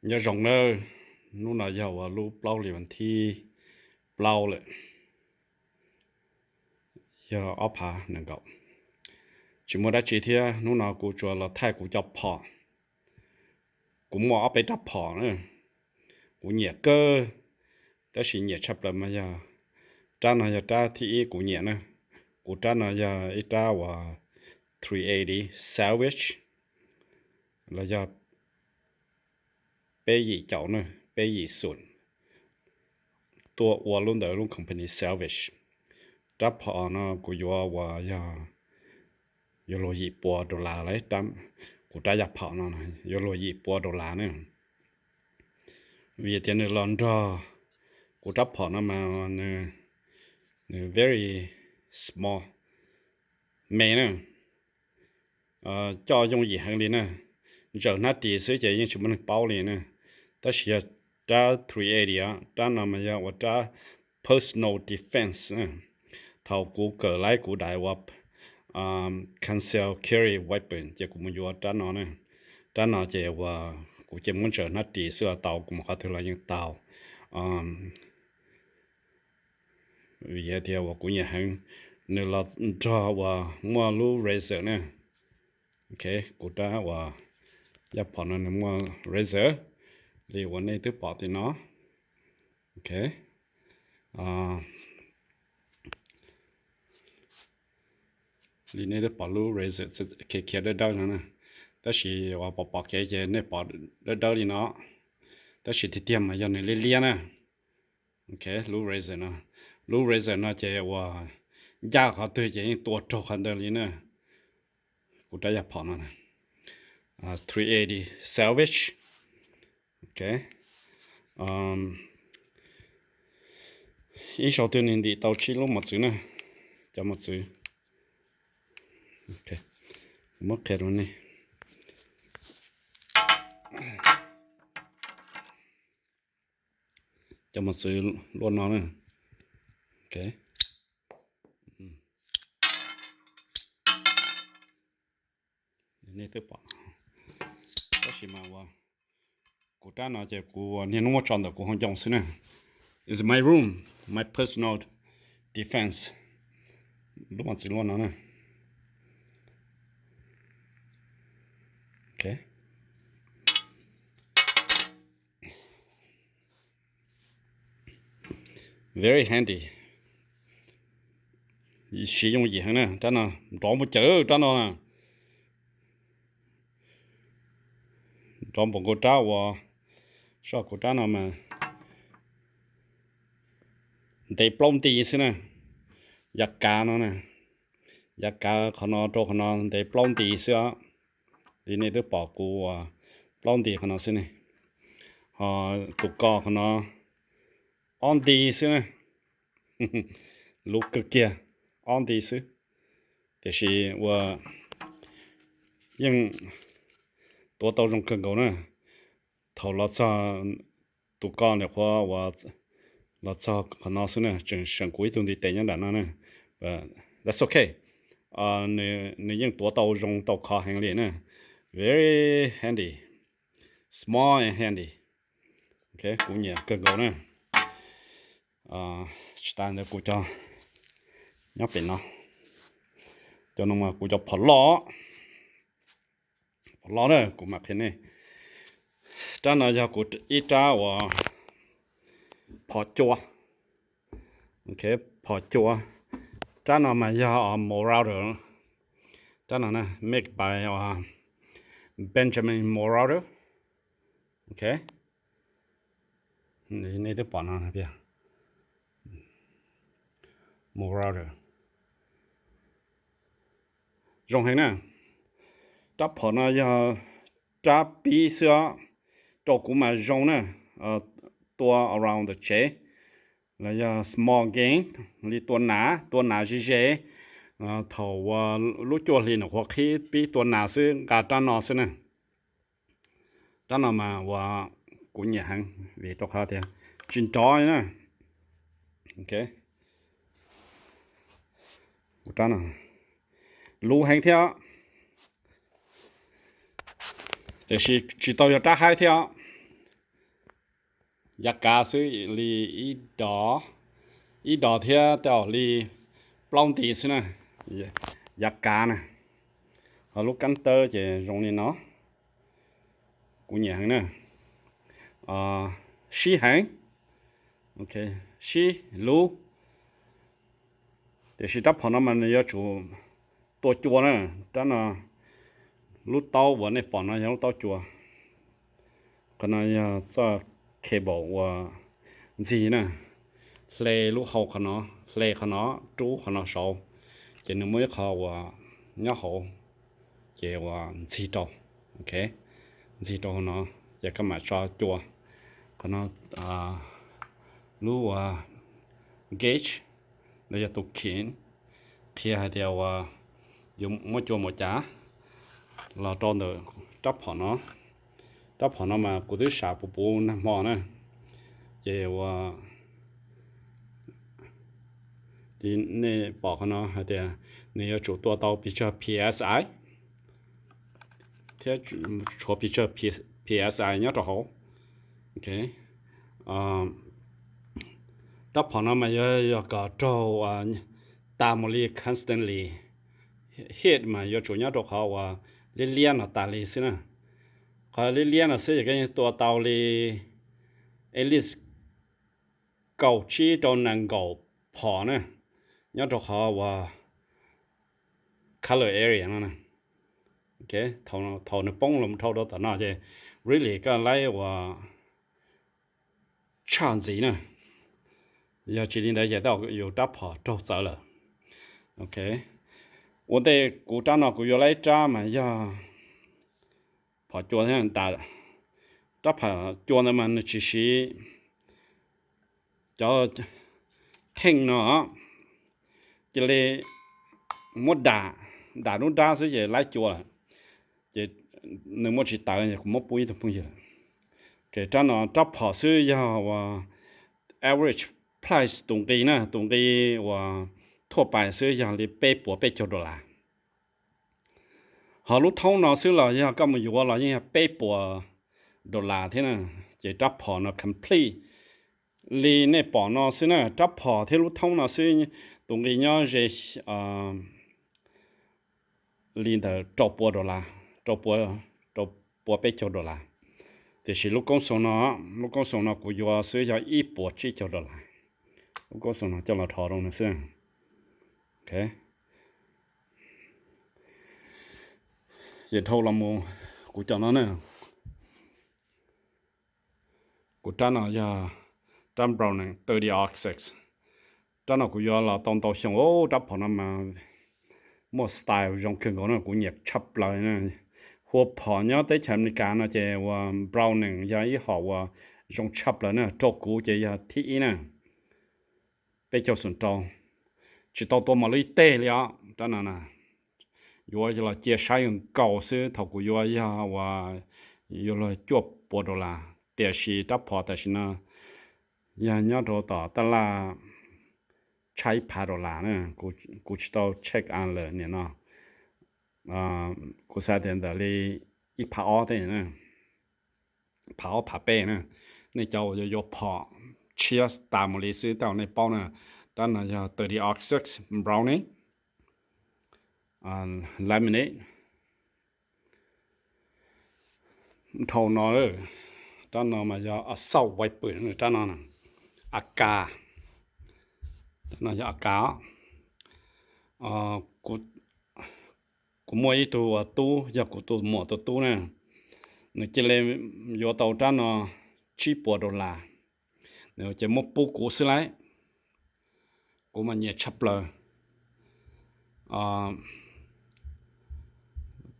Nyob zoo nawb, hnub no yog uas lub plaub hlis vas thib plaub lawm, yog ob phav nees nkaum. Tsis muaj dab tsi thiab, hnub no kuv tsuas los thaij kuv cov phom. Kuv muaj ob peb rab phom na, kuv nyiam kawg, tab sis nyiam tshaj plaws mas yog rab no yog rab thib ib kuv nyiam na. Kuv rab no yog ib rab uas three eighty Salvage, los yog peb yim caum na, peb yim xum, tuaj ua lub ntawd lub company Salvage. Rab phom no kuv yuav uas yog, yuav luag yim pua dollar lawm, kuv rab yaj phom no yuav luag yim pua dollar na. Vim tias nws los nrog kuv rab phom no mas nws very small, me na, coj yooj yim heev li na. Ntsaws hnab ris xwb ces yeej tsis muaj neeg paub li na. Tab sis yog rab three eighty os, rab no mas yog ua rab personal defense. Thaum kuv kawm laib kuv daim uas concealed carry weapon ces kuv mus yuav rab no na. Rab no ces uas kuv ces muab ntsaws hnab ris xwb los tau, kuv mus qhov twg los yeej tau. Vim tias uas kuv nyiam heev, nws los nrog uas muaj lub razor na. Ok, kuv rab uas yaj phom no nws muaj razor li uas nej twb pom tim no. Ok, li nej twb pom lub razor khiav khiav dawb dawb no na. Tab sis uas pom pom kev ces nej pom dawb dawb li no. Tab sis tiag tiag mas yog nws liab liab na. Ok, lub razor no, lub razor no ces uas ncaj qhov twg ces yeej tua raug qhov ntawd li na. Kuv rab yaj phom no three eighty Salvage. Ok, ib zaug twg nws ntim tau tsib lub mos txwv na, cov mos txwv. Muab qhia rau nej. Cov mos txwv luaj no na. Ok, nej twb pom. Tab sis mas uas kuv rab no ces kuv niaj hnub muab tso ntawm kuv hauv ncoo xwb na. It's my room, my personal defense. Lub mos txwv luaj no na. Ok, very handy, siv yooj yim heev na. Rab no nrov npaum cas rab no na. Nrov npaum nkaus rab uas, soj kuv rab no mas ntev plaub nti xwb na. Yav kav no na, yav kav qhov no rau qhov no ntev plaub nti xwb os. Li nej twb pom kuv uas plaub nti qhov no xwb ne. Ho tus ko qhov no ob nti xwb na. Luv kawg kiag, ob nti xwb. Tiam sis uas yeej tuav tau zoo kawg nkaus na. Thaum los txog tus ko ntawm qhuav uas los txog qhov no xwb na, tseem seem kuv ib tug ntiv tes nyob nram no na. That's ok. Nws yeej tuav tau zoo tau khov heev li na. Very handy, small and handy. Ok, kuv nyiam kawg nkaus na. Tsis tas ntawd kuv cov nyob pem no, cov no mas kuv cov phom loj, phom loj na kuv mam qhia nej. Rab no yog kuv ib rab uas phom cua. Ok, phom cua. Rab no mas yog Marauder. Rab no na make by Benjamin Marauder. Ok, nej twb pom no, Marauder. Zoo heev na. Rab phom no yog rab pib xwb os, rau kuv mas zoo na. Tua around the tsev los yog small game, li tua nas, tua nas ze ze. Thaum uas lub cuaj hli no qhuav qhib pib tua nas xwb nqa rab no xwb na. Rab no mas uas kuv nyiam heev vim rau qhov tias tsis nrov li na. Ok, rab no luv heev thiab, tiam sis tsis tau yog rab haib thiab. yav kav xwb li ib dos, ib dos thiab tej zaum li plaub nti xwb na, yav kav na. Ho lub kab tawb ces zoo li no, kuv nyiam heev na, sib heev, sib lub. Tiam sis rab phom no mas nws yuav tsum tua cua na. Rab no, lub taub uas nej pom no yog lub taub cua. Qhov no yog txoj cable uas ntxig na, hle lub hau qhov no, hle qhov no, rub qhov no saud, ces nws muaj ib qho uas nyob hauv, ces uas ntxig rau, ok, ntxig rau hauv no, ces koj mam tso cua. Qhov no, lub uas gauge, los yog tus khiv, qhia hais tias uas yuav muab cua mus cas los rau ntawm rab phom no. Rab phom no mas kuv twb sam puv puv nag hmo na, ces uas nej pom qhov no hais tias nws yuav tsum tua tau pes tsawg P S I thiab tshuav pes tsawg P S I nyob rau hauv. Ok, rab phom no mas yog, yog kom raug tas mus li constantly hit mas yuav tsum nyob rau qhov uas liab liab no tas li xwb na. Qhov liab liab no xwb ces koj yeej tua tau li at least kaum tsib rau nees nkaum phom na, nyob rau qhov uas color area no. Thaum nws poob los dhau rau tom no ces really koj laib uas tshaj ntxiv na. Yog tsis li ntawd ces tej zaum yus rab phom raug txawv lawm. Ok, ua ntej kuv rab no kuv yuav laib rab mas yog phom cua thiab. Rab phom cua ntawd mas nws tsis siv cov kheej no, cia li muab dam, dam lub dab xwb ces laib cua lawm. Ces nws muaj tsis tawv, kuv muab pub ib tug phooj ywg. Rab no rab phom xwb yog uas average price tus nqi na, tus nqi uas thuaj pais xwb yog li peb puas peb caug dollar. Ho lub thoob no xwb los yog koj mus yuav los yeej yog peb puas dollar thiab na. Ces rab phom no complete li nej pom no xwb na, rab phom thiab lub thoob no xwb, tus nqi nyob ze li ntawm rau pua dollar, rau pua, rau pua peb caug dollar. Tiam sis lub koob xoo no, lub koob xoo no kuv yuav xwb yog ib puas tsib caug dollar. Lub koob xoo no coj los dhos rau no xwb. Ok, ces dhau los mus kuv cov no na. Kuv rab no yog rab Browning thirty R six. Rab no kuv yuav los tau ntau xyoo, rab phom no mas muaj style zoo kawg nkaus na, kuv nyiam tshaj plaws na. Hu ua phom nyob teb chaws Amelikas no ces uas Browning yog ib hom uas zoo tshaj plaws na, rau kuv ces yog thib ib na. Peb caug xoom rau, tsis tau tua mos lub ib teg li os rab no na. Yuav los cia saib nkaus xwb, thaum kuv yuav yog uas yuav luag cuaj puas dollar, tiam sis rab phom tam sim no yog nyob rau tom tab laj tshaj ib phav dollar na. Kuv tsis tau check a lawm nim no, kuv xav tias ntawm li ib phav ob tej, phav ob phav peb na. Nej cov uas yuav yuav phom tshiab tas mus li xwb tej zaum nej paub na. Rab no yog thirty R six Browning, laminate. Dhau no, rab no mas yog assault weapon, rab no, A K, rab no yog A K. Kuv muaj ib tug tub, yog kuv tus muam tus tub na, nws cia li yuav tau rab no tsib puas dollar, nws ces muab pub kuv xwb lauj. Kuv mas nyiam tshaj plaws.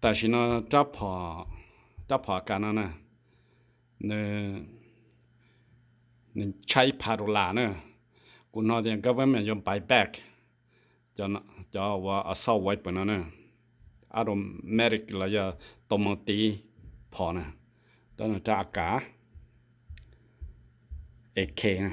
Tam sim no rab phom, rab phom A K no na, nws tshaj ib phav dollar na. Kuv hnov tias government yuav buy back cov uas assault weapon no na, automatic los yog tau mus tiv phom na. Rab no rab A K, A K na.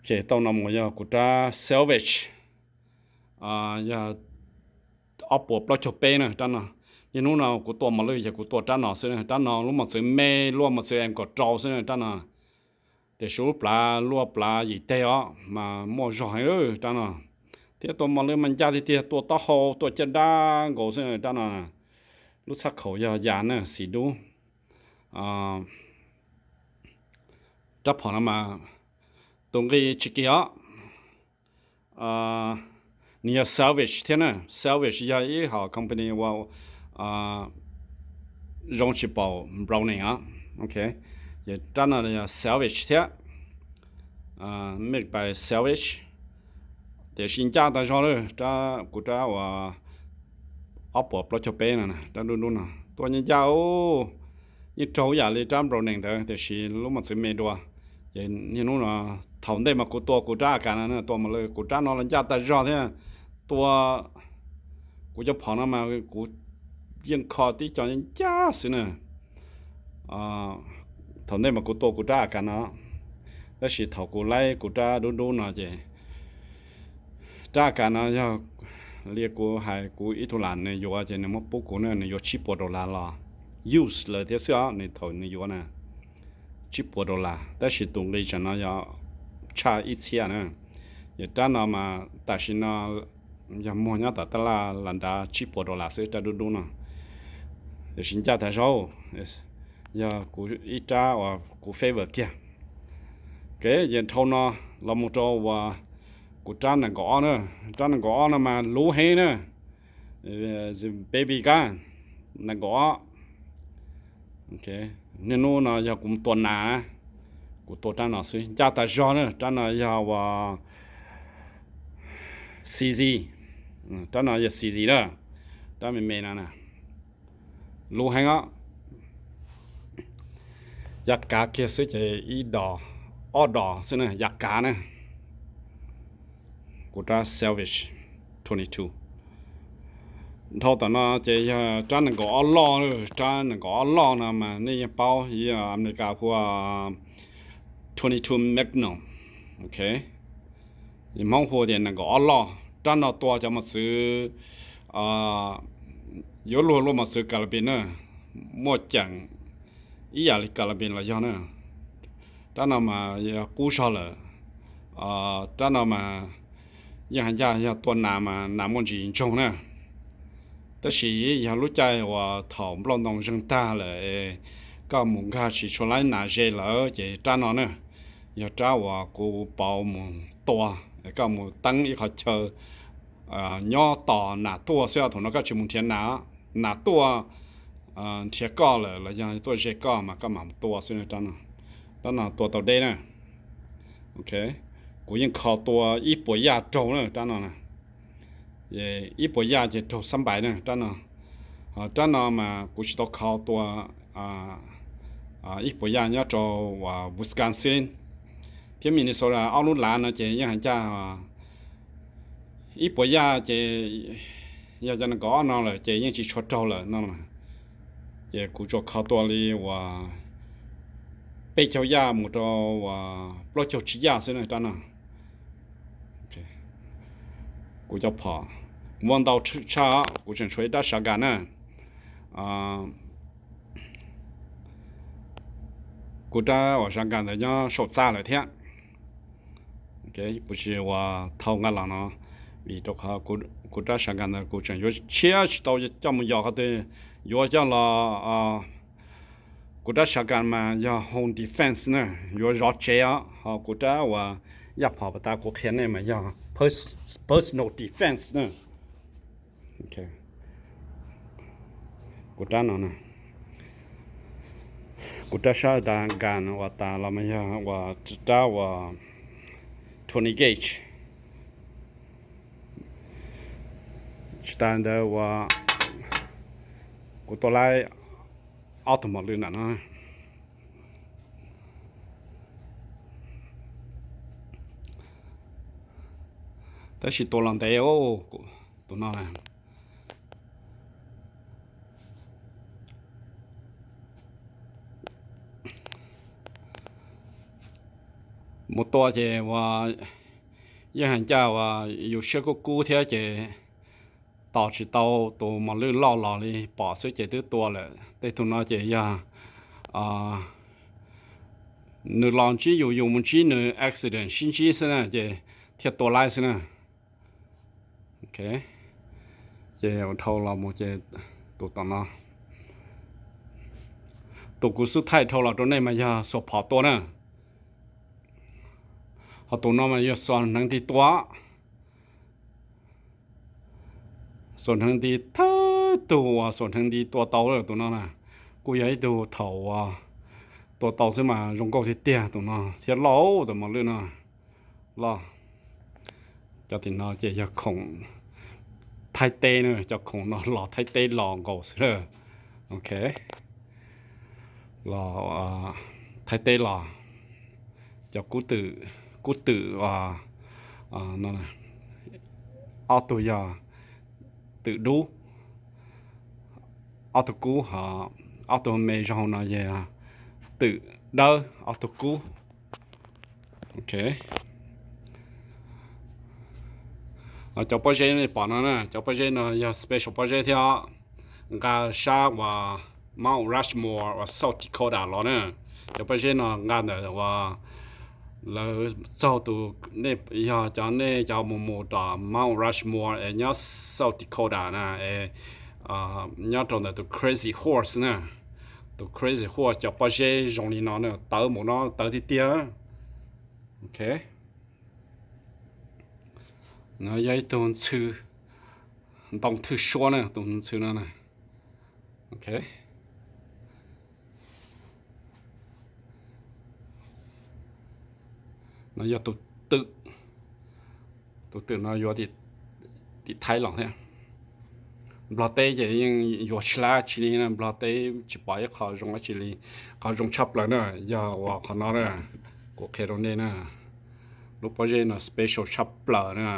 Ces tau no mus yog kuv rab Salvage, yog ob puas plaub caug peb na rab no. Niaj hnub no kuv tua mos lwj ces kuv tua rab no xwb, rab no lub mos txwv me, lub mos txwv M kaum rau xwb rab no. Tiam sis lub plhav luaj plhav yim teg os mas muaj zog heev rab no. Thiab tua mos lwj mas ncaj tiag tiag, tua taub hau tua caj dab nkaus xwb rab no. Lub txhab khaum yog yas na, xim dub. Rab phom no mas tus nqi tsis kim os. Nws yog Salvage thiab na. Salvage yog ib hom company uas zoo tsis paum Browning os. Ces rab no yog Salvage thiab, made by Salvage, tiam sis ncaj tas zog lawm. Rab kuv rab uas ob puas plaub caug peb no, rab dub dub no tua ncaj ncaj, yeej raug yam li rab Browning ntawd tiam sis lub mos txwv me dua. Ces niaj hnub no, thaum ntej mas kuv tua kuv rab A kas no, tua mos lwj kuv rab no los ncaj tas zog thiab. Tua kuv cov phom no mas kuv yeej kho tib co ncaj xwb na. Thaum ntej mas kuv tua kuv rab A kas no, tab sis thaum kuv laib kuv rab dub dub no ces rab A kas no yog li kuv hais, kuv ib tug lam nws yuav ces nws muab pub kuv na, nws yuav tsib puas dollar los used lawm thiab xwb os, nws thaum nws yuav na, tsib puas dollar, tab sis tus nqi tsam no yog tshaj ib txhiab na. Ces rab no mas tam sim no yog muag nyob tom tab laj las nrad tsib puas dollar xwb, rab dub dub no. Tiam sis ncaj tas zog, yog kuv ib rab uas kuv favor kiag. Ces dhau no los mus rau uas kuv rab nees nkaum ob na. Rab nees nkaum ob no mas luv heev na, baby gun nees nkaum ob. Niaj hnub no yog kuv mus tua nas, kuv tua rab no xwb, ncaj tas zog na. Rab no yog uas C Z, rab no yog C Z na, rab me me no na, luv heev os. Yav kav kiag xwb ces ib dos, ob dos xwb na, yav kav na. Kuv rab Salvage twenty two. Dhau tom no ces yog rab nees nkaum ob loj, rab nees nkaum ob loj no mas nej yeej paub, yog Amelikas hu ua twenty two Magnum, ok, Hmoob hu tias nees nkaum ob loj. Rab no tua cov mos txwv, yuav luag luaj mos txwv carabin na, muaj ceem ib yam li carabin los yog na. Rab no mas yog qub zog lawm. Rab no mas yeej hais ncaj yog tua nas mas nas muaj ntsis ntsoog na. Tab sis yog lub caij uas thaum nplooj ntoo zeeg tag lawm es koj mus nkag tsis tshua laib nas ze lawm ces rab no na yog rab uas kuv pauv mus tua, es koj mus teeb ib qhov chaw nyob tos nas tuaj xwb. Thaum no koj tsis mus nrhiav nas, nas tuaj nrhiav koj lawm los yog tuaj ze koj mas koj mam mus tua xwb. Rab no tua tau deb na. Ok, kuv yeej kho tua ib puas yaj raug na rab no na. Ib puas yaj ces raug xab npais na rab no. Ho rab no mas kuv tsis tau kho tua ib puas yaj nyob rau Wisconsin thiab Minnesota, ob lub lav no ces yeej hais ncaj ib puas yaj ces yog cov nees nkaum ob no lawm ces yeej tsis tshua raug lawm no. Ces kuv tsuas kho tua li uas peb caug yaj mus rau uas plaub caug tsib yaj xwb na rab no. Kuv cov phom, kuv muaj ntau tshaj, kuv tseem tshuav ib rab shotgun na. Kuv rab uas shotgun ntawd nyob saum txaj lawm thiab. Kuv tsis uas thau nqa los no, vim rau qhov kuv rab shotgun ntawd kuv tseem yuav tshiab tsis tau coj mus yos qhov twg, yuav coj los. Kuv rab shotgun mas yog home defense na, yuav zov tsev os. Ho kuv rab uas yaj phom pas tas kuv qhia nej mas yog personal defense na. Kuv rab no, kuv rab shotgun uas tas los mas yog uas rab uas twenty gauge. Tsis tas ntawd uas kuv tua laib ob tug mos lwj ntawm no, tab sis tua los ntev, tus no na. Mus tua ces uas yeej hais ncaj uas yus siab kub kub thiab ces tos tsis tau tus mos lwj loj los li, pom xwb ces twb tua lawm. Tej tug no ces yog nws los ntsib yus, yus mus ntsib nws, accident sib ntsib xwb na ces thiaj tua laib xwb na. Ok, ces dhau los mus ces tus tom no, tus kuv xub thaij dhau los rau nej mas yog xuas phom tua na. Ho tus no mas yog xuas hneev nti tua. Xuas hneev nti, thawj tug uas xuas hneev nti tua tau lawm tus no na, kuj yog ib tug thaum uas tua tau xwb mas zoo nkauj tiag tiag tus no thiab lauj, tus mos lwj no los. Cov tim no ces yog khoom Thaib teb na, cov khoom no los Thaib teb los nkaus xwb lawm. Ok, los Thaib teb los, cov kub twm, kub twm no, ob tug yog twm dub, ob tug kub, ob tug me zoo no yog twm dawb, ob tug kub. Ok, cov pob zeb nej pom no na, cov pob zeb no yog special pob zeb thiab, nqa sab uas Mount Rushmore uas South Dakota los na. Cov pob zeb no nqa ntawm uas lawv txaug tus, yog cov nej cov mus mus tom Mount Rushmore es nyob South Dakota na es nyob rau ntawm tus Crazy Horse na. Tus Crazy Horse cov pob zeb zoo li no na, tawv mus no tawv tiag tiag. Ok, no yog ib tug ntxhw, ntoo thwj suab na, tus ntxhw no na. Ok, no yog tus twm, tus twm no yuav tim Thaib los thiab. Nplog teb ces yeej yuav tsis lab tsi li, Nplog teb tsis pom ib qho zoo dab tsi li. Qhov zoo tshaj plaws na yog uas qhov no na, kuv qhia rau nej na, lub pob zeb no special tshaj plaws na.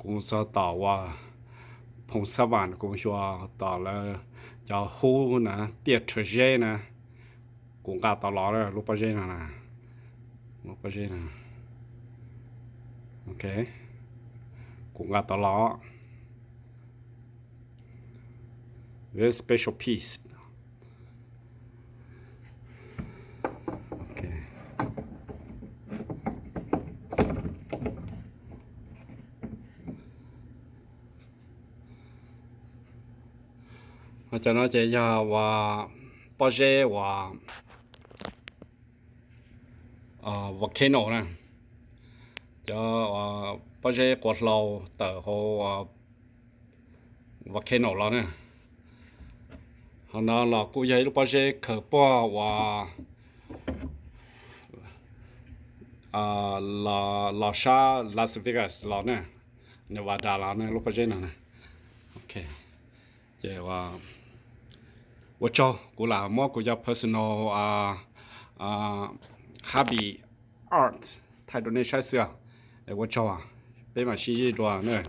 Kuv txog tom uas Phoos Xab Vam, kuv xyuas tom lawv cov hub na, tiaj rhuav zeb na, kuv nqa tau los lub pob zeb no na, lub pob zeb no. Ok, kuv nqa tau los, very special piece. Cov no ces yog uas pob zeb uas volcano na, cov pob zeb quas hlau tawm hauv volcano los na. Ho no los kuj yog ib lub pob zeb khaws puag uas los sab Las Vegas los na, Nevada los na, lub pob zeb no na. Ok, ces ua tsaug, kuv lam muab kuv cov personal hobby art thaij rau nej saib xwb. Ua tsaug, peb mam sib ntsib dua na.